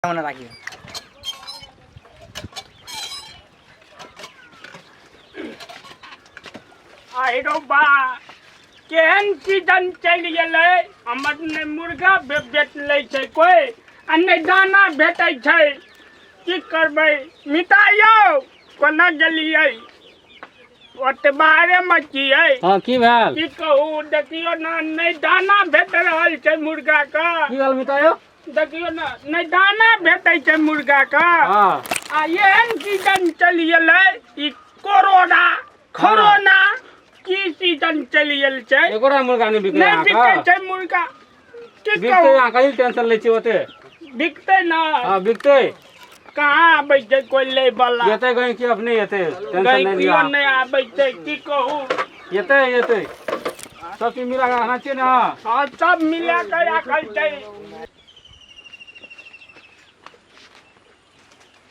मने राखियो। आहिरो बा, केहन सीजन चलि गेलै। हमर नहि मुर्गा बेच लै छै कोइ आ नहि दाना भेटै छै। की करबै मिता यौ? कोना गेलियै? ओते बाहरेमे छियै। हँ, की भेल? की कहू, देखियौ ने, नहि दाना भेट रहल छै मुर्गाके। की भेल मिता यौ? देखियौ ने, नहि दाना भेटै छै मुर्गाके। आ एहन सीजन चलि गेलै, ई कोरोना खोरोना की सीजन चलि गेल छै। एकोटा मुर्गा नहि बिकै? नहि बिकै छै मुर्गा, की बिकतै। कहू? अहाँ कथी टेंशन लै छियै ओते? बिकतै ने। हँ, बिकतै। कहाँ आबै छै कोइ लै बला? एतै गई कि अपने एतै, टेंशन नहि गैकियो लिअ। नहि आबै छै, की कहू? एतै, एतै। सब चीज मिला कऽ रखना छियै ने? हँ, सब मिला कऽ राखल छै।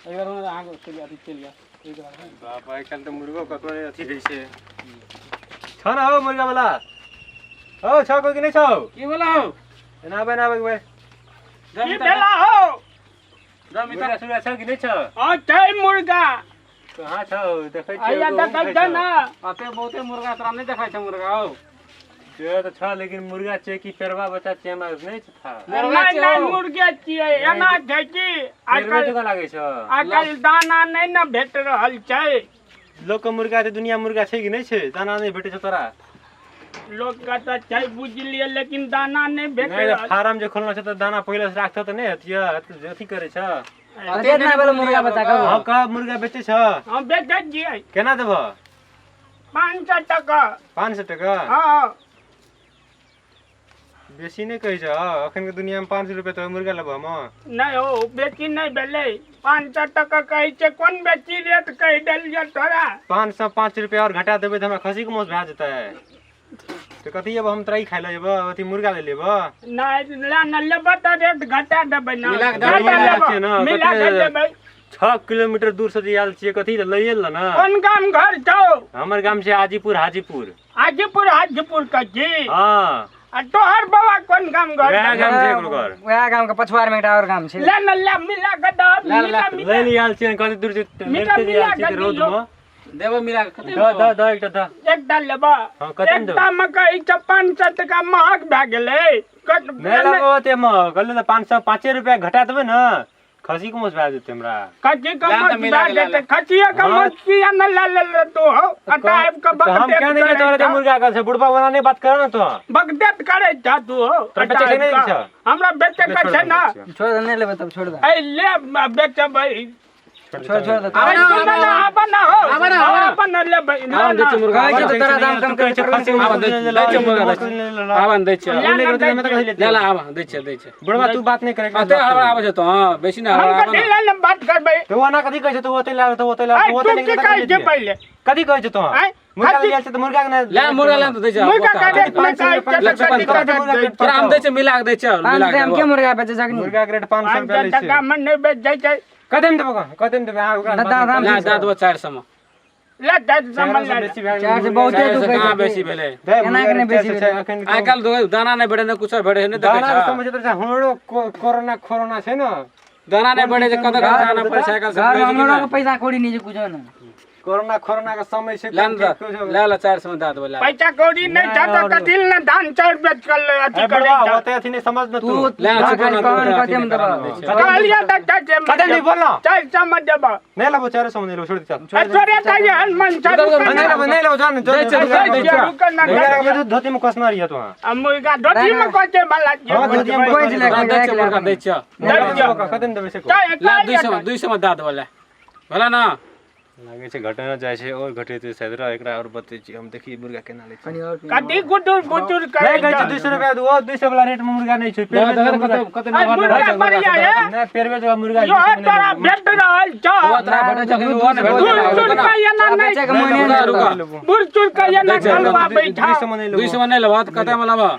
अहाँके चलि अथी चलि गेल। बाप, आइ काल्हि तऽ मुर्गो ककरो नहि अथी दै छै। छ ने हौ मुर्गा वाला हौ, छ कोइ कि नहि छौ? की बोला हौ? एना आबै, एना आबै एक बेर। की भेला हौ? मुर्गा सुर्गा छौ कि नहि छौ? हँ, छै मुर्गा। कहाँ छौ? देखै छियै आइया एगो देखै उठै छै छौ। ने। अते बहुते मुर्गा, तोरा नहि देखै छै मुर्गा हौ? से तऽ छौ, लेकिन मुर्गा छै कि पेड़वा बच्चा छै, हमरा नहि छै था। मुर्गा नहि छै नहि हौ। मुर्गे छियै। एना छै कि आइ पेड़वे काल्हि जकाँ लागै छौ। आइ काल्हि दाना नहि ने भेट रहल छै। लोकके मुर्गा छै, दुनिया मुर्गा छै कि नहि छै? दाना नहि भेटै छौ तोरा? लोकके तऽ छै, बुझलियै, लेकिन दाना नहि भेट नहि रहल। फार्म जे खोलना छै तऽ दाना पहिले से राखतौ तऽ नहि हेतिय अथी करै छ। कते ना भेल मुर्गा बच्चा कब? हँ, कह, मुर्गा बेचै छ? हम बेचै छियै। केना देबह? 500 टका। 500 टका? हँ। बेसी नहि कहै छ? अखन के दुनिया में 500 रुपया तऽ मुर्गा लेबह हम? नहि हो, बेसी नहि भेलै। 500 टका कहै छै, कोन बेसी रेट कहि देलियै तोरा? 505 रुपया आओर घटा देबै तऽ हमरा खस्सीके मांस भए जेतै। तऽ कथी एबह? हम तोरा ई खाइ लए जेबह, अथी मुर्गा ले लेबह। नहि, ले ने, लेबह तऽ रेट घटा देबै ने। मिला कऽ घटा देबै। लेबह, छियै ने, मिला कऽ कते- देबै। 6 किलोमीटर दूर से जे आयल छियै, कथी लए लैए ले ने। कोन गाम घर छौ? हमर गाम छै हाजीपुर, हाजीपुर। हाजीपुर, हाजीपुर के छी? हँ। आ तोहर बाबा कोन गाम घर? वएह गाम छै एकरो घर। वएह गाम के पछुआर में एकटा और गाम छै। ले ने, ले, मिला कऽ दह। ले, ले। मिला लै मिला ले आयल छियै कते दूर से। मिला लेते जे मिला आयल छियै कऽ रौद दियौ। मे। देबो मिला कऽ, कते? दह, दह, दह, एकटा दह। एकटा लेबह? हँ, कते ने देबै? एकटा मे कहै छै 500 टका महग भए गेलै। नहि लेबो ओते महग कहलियै तऽ। 505 रुपया घटा देबै ने, खस्सीके मांस भए जेतै हमरा। खस्सी के ले मांस तऽ मिला भए के ले जेतै। ले। खस्सिए के हँ। मांस किया नहि लए लेले तू हौ? अटा आबि कऽ तऽ हम बकदेत क्या नहीं करै तोरा छह। मुर्गा कहै छै बुढ़बा वाला नहीं बात कर ना तो। बकदेत करै छह तू हौ। तोरा अटा बेचै के नहि आबि कऽ। छै? हमरा बेचै के छै ने। छोड़ दे, नहि लेबै तब छोड़ दे। ऐ ले, बेचबै। छोड़, छोड़ दे। आबै आबे ना, सुन ना, आबे ना हौ। आबे ना, आबे ना। आबे ना, लेबै ले आबे ना। दै छियै मुर्गा। कहै छै तऽ तोरा दाम कम कहै छै करि। खस्सी आबे दै दै छियै मुर्गा, दै छियै। आबे ने दै छियै। ले ना, दै ले ले, आबे दै छियै, दै छियै। बुढ़बा, तू बात नहीं करे। अते हड़बड़ आबै छै तो? हँ, बेसी नहि हम हड़बड़, आबे कथी ने। लए ने बात करबै? तू ओना कथी कहै छै? तू ओते ला, तू ओते ला। ऐ तू ओते तू की कहै छै पहिले? कथी कहै छै तू? आँय? मुर्गा खस्सी- ले आयल छै तऽ मुर्गा के नहि ले मुर्गा ले तऽ दै छियै। मुर्गा के रेट नहि कहै छै ले, तऽ कथी पाँच के रेट दै छै? तोरा हम दै छियै, मिला कऽ दै छियै, पाँच मिला रुपया कऽ हम के देबो। मुर्गा बेचे जखनी? मुर्गा के रेट 500 500 रुपया लै छै। टका मे नहि बेचै छै। कते मे देबो? कते मे देबै अहाँ ओकरा? ना, दाम ले, दए देबो 400 मे। ले, दस समझ ले। बेसी भए गेलै। 400 बहुते। 400 तू कहै कहाँ छै। बेसी भेलै? दे, केना के नहि मुर्गा बेसी रेट 400 छै भेलै? अखन। आइ काल्हि दाना नहि भेटै, नहि कुछो भेटै छै, नहि देखै दाना के छह? समझ तऽ हमरो कोरोना खोरोना छै ने। दाना नहि भेटै छै, कतऽ कतऽ दाना पड़ै छै आइ काल्हि, सब घर में कहै छै कि हमरो नहि? के पैसा कौड़ी नहि छै कुछो ने। कोरोना खोरोना के समय छै। ले ने, ले ले, 400 मे दए देबै, ले ले। पैसा कौड़ी नहि छै तऽ कथी लए धान चाउर बेच कऽ ले अथी ए करै बुढ़बा, छह? ओते अथी नहीं समझ न तू तू। ले ना चुप खाली ना, कौन तू कते में अथी देबह? करा दै छियै। कहलियै तऽ 400 कते मे नहीं बोल ना। 400 मे देबह। नहीं लेबो, 400 में नहीं लेबो, छोड़ दे, चल। ए, तोरे तऽ एहन मन छै। रुक, रुक, रुक नहीं ना। लेबो, नहीं लेबो, जान। दै छियै, दै दै छियै, छियै। रुक ना। मुर्गा के दूध धोती में कसना रही तो। आ मुर्गा धोती मे कचे वाला छियै? हाँ, धोती में। कोइ ले। दै छियै मुर्गा, दै छियै। दै छियै। कते में देबै से कहू? चारि- ले, 200 मे, 200 मे दए देबै, ले। भेलै ने? लागै छै घटना जाइ छै और घटेतै शायद र। एकरा और बतै छी हम, देखी मुर्गा केना लै छै। कनी और कथी गुटुर गुटुर नहि करै कहै छै छह? 200 रुपया दू, 200 वाला रेट में मुर्गा नहि छै। दे, पेड़वे दे, जगह कते मुर्गा कते ऐ, नम्हर मुर्गा नम्हर छै बढ़िया मुर्गा। है। नहि, पेड़वे जगह मुर्गा यो तोरा भेट रहल छौ। ओ तोरा भेटै छै, ओ नहि भेटै बुढ़ छै। चुड़ के एना नहि बेचे के मोने नहि रुका, रहतौ। रुका। बुढ़ चुड़ के एना दै छै, खलबाबै छौ। 200 में नहि 200 लेबो। मे नहि लेबह तऽ कते मे लेबह?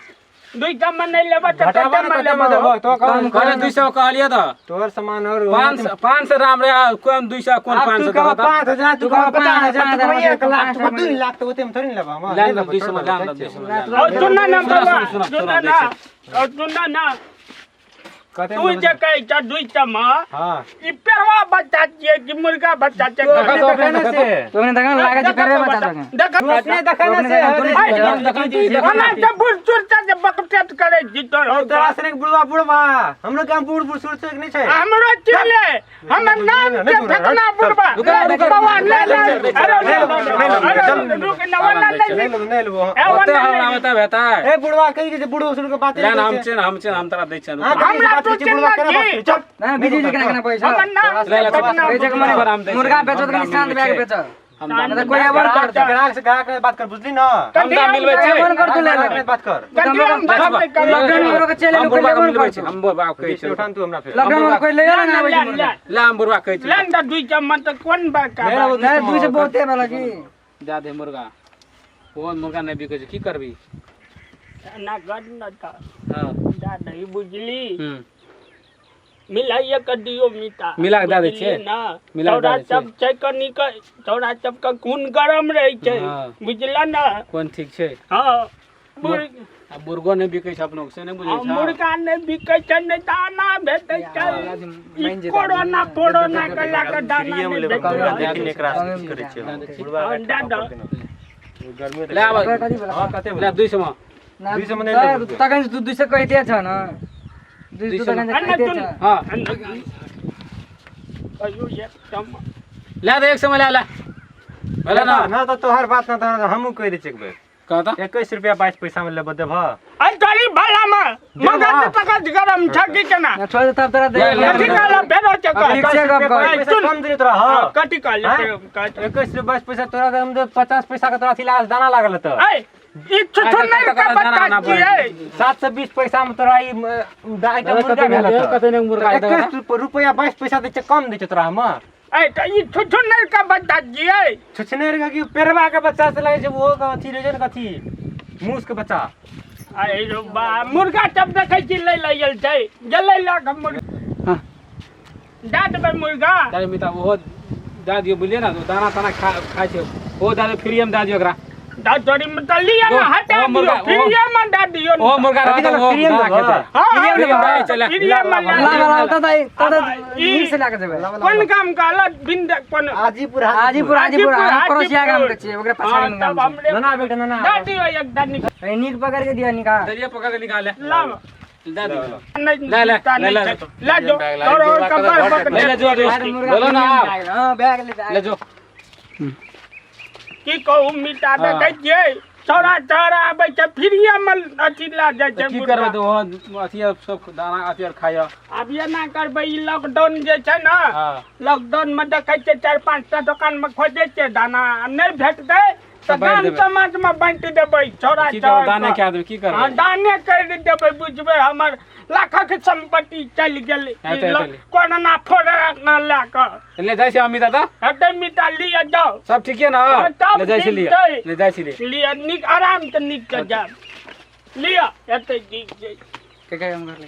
200 मे नहि लेबह तऽ घटाबा कते ने, मे कते में लेबह? देबो तो कह। कहले 200 कहलियै तऽ। तोहर सामान और 500, 500 राम रे, आ कोन 200, कोन आब 500? तू कह दबह। 5000, तू तू कह कह 50,000, तू 5,000, कह 1 लाख, तू कह 5,000, 2 लाख, तऽ ओते में थोड़ी ने लेबो हम। ले नहि ले, लेबो, 200 छोड़ मे देबो, ले ले, जाइ 200 छियौ। मे ले ले। और सुन ना सुना, बाबा, सुना, सुन सुना, ना, और सुन ना। कते तू जे कहै छ 200 मे हां ई पेड़वा बच्चा छियै कि मुर्गा बच्चा छै देखा तो अपने देखा देखा से। तो। तोने देखा लागे छै पेड़वे बच्चा लगे देख तू अपने देखा ना से देखा छी, देखा हमरा छी। तऽ बूढ़ सूढ़ से बकटेट करै छी तोर और तोरा सने बुढ़वा बुढ़वा हमरो काम बूढ़ बूढ़ सुर से नहीं छै हमरो चिल्ले हमर नाम के फेकना बुढ़बा रुका, रुका, बाबा ले ले अरे चल। रुक ना ना नहीं नहीं लेबो नहीं लेबो ओते हमरा बता भेता ए बुढ़वा कहि के जे बूढ़ सुर के बात ले ना हम छे ना हम छे ना, हम तोरा दै छे हां हमरा तू बुढ़वा चिन्ह केना बात छी। करै? चुप ना बीजी जी केना केना पैसा हमर नाम ले ले, फेकना बेचे के बुढ़बा। मने हम दै छी। मुर्गा बेचो त कनी शांत भए के बेचो हम दाम नहीं त कोई अबर कर दे ग्राहक से ग्राहक से बात कर बुझली ना हम दाम मिलबै कोई छै अबर कर दे ले ग्राहक से बात कर कथी हम बात नहि करै लॉकडाउन में के चले हम कोई बुढ़वा के लेबो मिलबै कर छै हम बुढ़वा के कहै छै उठान तू हमरा फेर लॉकडाउन में कोई ले ना आबै छै ले मुर्गा ले हम बुढ़वा कहै छै ले ने 200 मे तऽ कोन बड़का ले बात? लेबो नहीं 200 बहुते वाला की जा दे मुर्गा ओ मुर्गा नहि बिकै छै की करबी ना कर न तऽ हां जा दही बुझली हम्म मिलाइए के दियो मीता मिला के दए दै छियै? बुझलियै ना मिला के दए चौरा दै छियै? सब छै कनी के चौरा सब के खून गरम रहै छै हाँ। बुझल ना कोन ठीक छै हाँ आ मुर्गो नहि बिकै छै अपनो से नहि बुझै आ छै मुर्गा नहि बिकै छै नहि दाना भेटै छै ई कोरोना फोरोना के लऽ कऽ दाना फ्रीए में नहि लेबो भेटै मुर्गा छै। देखी ने एकरा से की करै छै बुढ़वा हाँ, के दए दो। गर्मी ले आब कथी वाला हां कते ले 200 मे ना 200 में नहीं लेबो। तखन तू 200 कहिते छ न 200 तखन अन्ना कहिते तुन छ हां कहियो एक सम ले दे 100 मे ले ले भेलै ना ना तो तोहर बात ना तोहर हमहूँ कहि दै छियै एक बेर कह त 21 रुपया 22 पैसा में लेबो देबह अरे तोरी भला में मगज तकज गरम छ की केना ना छोड़ दे तब तोरा दे ले, ले, कथी कहला भेरो छै ठीक छै गप कर। पैसा कम देली तोरा हां कथी कहले हाँ? 21 रुपया 22 पैसा तोरा हम दे 50 पैसा के तोरा अथी लागल दाना लागल त ऐ ई छुछुनर के बच्चा छियै 720 पैसा में तोरा ई आइटम मुर्गा भेल त कते ने मुर्गा 21 रुपया 22 पैसा दै छै कम दै छै तोरा हम ऐ त ई छुछुनर के बच्चा छियै छुछनेर के कि पेरवा के बच्चा से लागै छै ओहो के अथी रहै छै ने कथी मूस के बच्चा अरे रो बा मुर्गा सब देखै छी लै लै गेल छै गेलै लऽ कऽ मुर्गा हां दए देबै मुर्गा दादी मिता ओहो दए दियौ बुझलियै ना दाना ताना खा खाइ छै ओहो दए दियौ फ्रीए मे दए दियौ ओकरा दए तोरी में तऽ लिअ ने हटा ओ दियौ मुर्गा, फ्रीए में दए दियौ ओहो मुर्गा रहत ओहो फ्रीए मे दाना देबह? खेतै हाँ फ्रीए मे दए चले फ्रीए में ला लए ला लिअ। त त त ई- नीक से लाके जेबै कोन काम कहलक बिंद कोन हाजीपुर हाजीपुर हाजीपुर हम पड़ोसिया गाम के छियै ओकरे हाँ, पछाड़ी में तब गाम छै हमरे ना ना बेटा ना ना दए दियौ एक दनी ए, नीक पकड़ के दिया निका दरिया पकड़ के निकाल ले लाव दए दियौ नहीं ले, ले, नहीं ले, ले। छै। ले जो तोर और कबर बक ले ले जो जो बोलो ना आप हां बैग ले ले जो की कहू मिटा देखै छियै चौरा चौरा आबै छै फ्रीए में अथी लए जाइ छै की मुर्गा। करबै तऽ ओहो अथी आर सब दाना अथी आर खाइय आब एना करबै ई लॉकडाउन जे छै ने हां लॉकडाउन में देखै छियै 4-5 टा दोकान में खोजै छियै दाना आ नहि भेटतै तऽ तऽ बाँटि गाम देबै। समाज में बाँटि देबै चौरा की करबै चौरा दाने कए देबै की हाँ करबै दाने करि देबै बुझबै हमर लाखक सम्पत्ति चलि गेलै हेतै, ई हेतै। कोरोना फोरोना लए कऽ ले जाइ छी अमित दादा हेतै मिटा लिअ जाउ सब ठीक है ना हाँ, सब ले जाइ छी ठीक लिअ छै। ले जाइ छी लिअ लिअ नीक आराम से नीक से जायब लिअ एतै ठीक छै के के हम घर ले